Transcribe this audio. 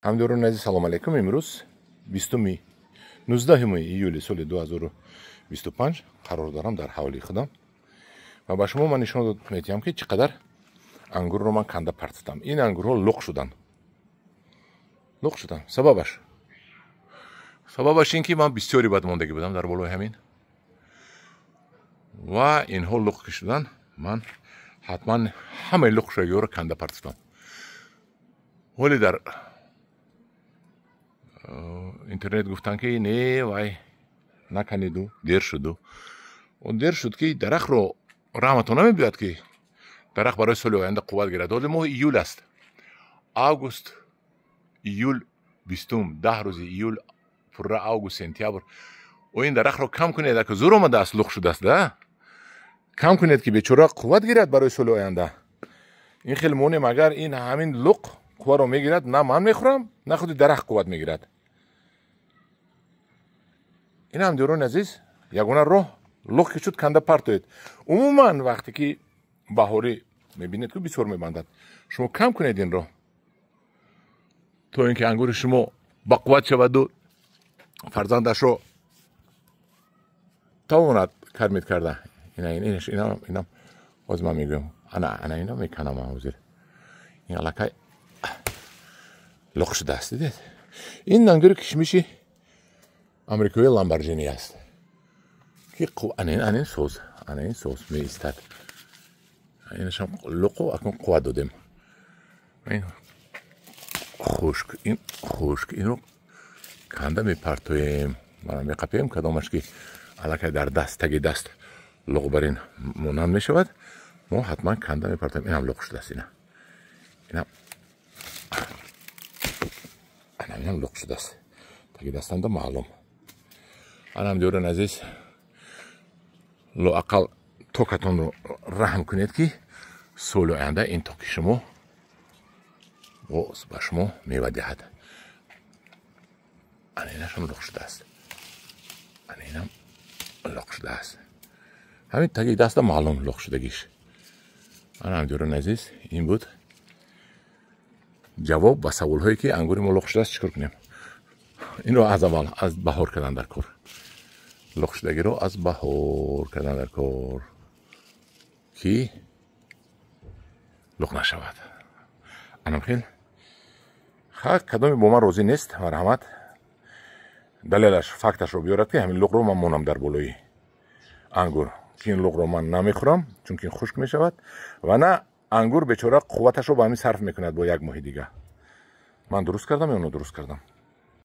Ҳамдиёрони азиз, салом алейкум. Имрӯз 19 июли соли 2025 қарор дорам дар ҳавлии худам ва ба шумо ман нишон медиҳам, ки чӣ қадар ангурро ман канда партофтам. Ин ангурҳо луқ шуданд, луқ шуданд. Сабабаш ин ки ман бисёри бадмондагӣ будам дар болои ҳамин ва инҳо луқ ки шуданд, ман ҳатман ҳамаи луқшагиҳоро канда партофтам. Ҳоле дар интернет гуфтанд, ки не, вай наканиду, дер шуду. Он дер шуд, ки дарахтро раҳматон намебиёяд, ки дарахт барои соли оянда қувват гирад. Ҳоле моҳи июл аст, август, июл, 20-ум, 10 рӯзи июл, пурра август, сентябр. О, ин дарахтро кам кунед, ака зур омадааст, луқ шудааст, да кам кунед, ки бечора қувват гирад барои соли оянда. Ин хел монем, агар ин ҳамин луқ қувваро мегирад, на ман мехӯрам, на худи дарахт қувват мегирад. Ин ҳамдиёрони азиз, ягона роҳ: луқ ки шуд, канда партоед. Умуман, вақте ки баҳорӣ мебинед, ки бисёр мебандад, шумо кам кунед инро, то ин ки ангури шумо бақувват шаваду фарзандашро тавонад кормить карда. Инам ҳозир ман мегӯям, ана ана ина меканам ҳозир. Ин аллакай луқ шудааст, дидед. Ин ангури кишмиши амрикои Ламборҷини аст, ки анин соз, ана ин соз меистад. Инашам луқу акнун қувват додем. Ин хушк, ин хушк, инро канда мепартоем, мана меқапем. Кадомаш ки аллакай дар даст, таги даст луқ бар ин монанд мешавад, мо ҳатман канда мепартоем. Инам луқ шудааст, ина инам, ана инам луқ шудааст, таги дастанда маълум. Анам диёрон азиз, лоақал токатонро раҳм кунед, ки соли оянда ин токи шумо боз ба шумо мева диҳад. Ана инашам луқ шудааст, ана инам луқ шудааст, ҳамин таги даста маълум луқ шудагиш. Анам диёрон азиз, ин буд ҷавоб ба саволҳое, ки ангури мо луқ шудааст, чӣ кор кунем. Инро аз аввал, аз баҳор кардан дар кор, луқшудагиро аз баҳор кардан дар кор, ки луқ нашавад. Анам хел ха, кадоме бо ман розӣ нест, марҳамат, далелаш, факташро биёрад, ки ҳамин луқро ман монам дар болои ангур, ки ин луқро ман намехӯрам, чунки хушк мешавад ва на ангур бечора қувваташро ба ҳамин сарф мекунад. Бо як моҳи дига ман дуруст кардам ё нодуруст кардам?